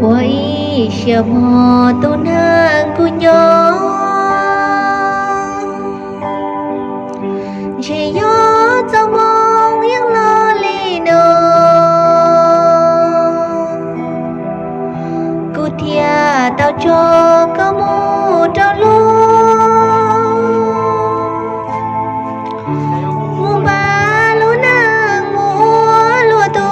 Ua ib siab mog tus neeg kuv nco, ntshe yog txoj moo yeej los li no, kuv thiaj tau tso koj mus rau luag, mus npaj lub neej mus ua luag tug.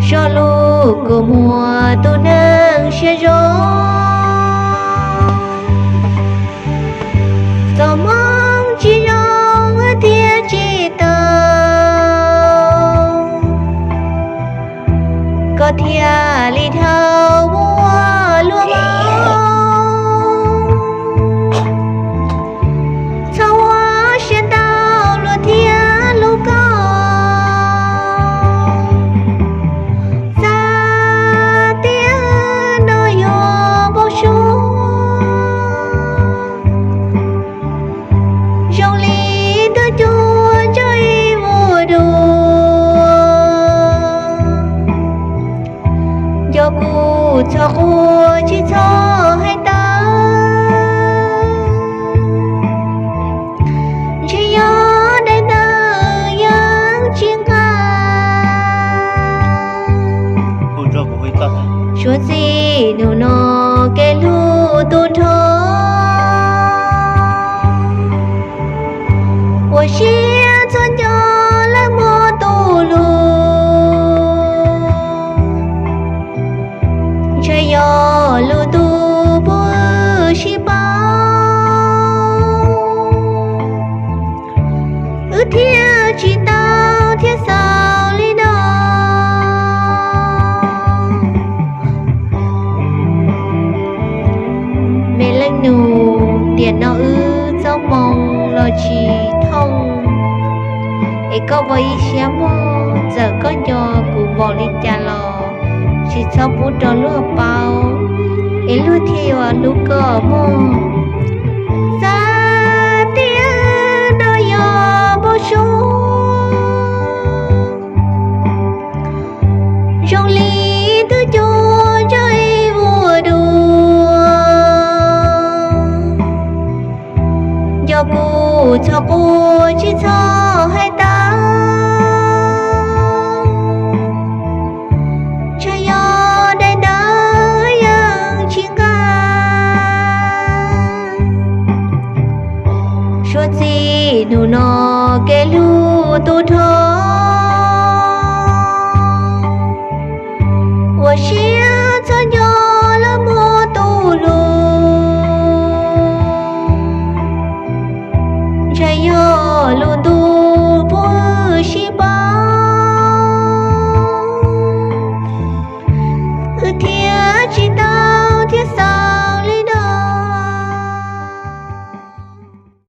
Zog lus kua muag tus neeg siab zoo, txoj moo tsis zoo thiaj tsis tau, koj thiaj li dhau mus ua luag vauv. Txhob ua siab ntau luag thiaj hlub koj, xav tias no yog npau suav, zoo li twb cuag ntsoog ib vuag dua. Nco kuv txhob quaj tsis txhob hais tawv, ntshe yog daim ntawv yeej tsis nqa. Suav txij hnub no kev hlub tu nrho, ua siab txhob nco lawv muab tu lug, ntshe yog lub ntuj puag sib paub, wb thiaj tsis tau thiab xaus li no. Me leej nus, tiam no wb txoj moo los tsis thooj, es koj ua ib siab mog, txawm koj nco kuv npaum li cas los tsis txhob pub rau luag paub, es luag thiaj yuav hlub koj mog. Xav tias no yog npau suav, zoo li twb cuag ntsoog ib vuag dua. Nco kuv txhob quaj tsis txhob hais tawv, ntshe yog daim ntawv yeej tsis nqa. Suav txij hnub no kev hlub tu nrho,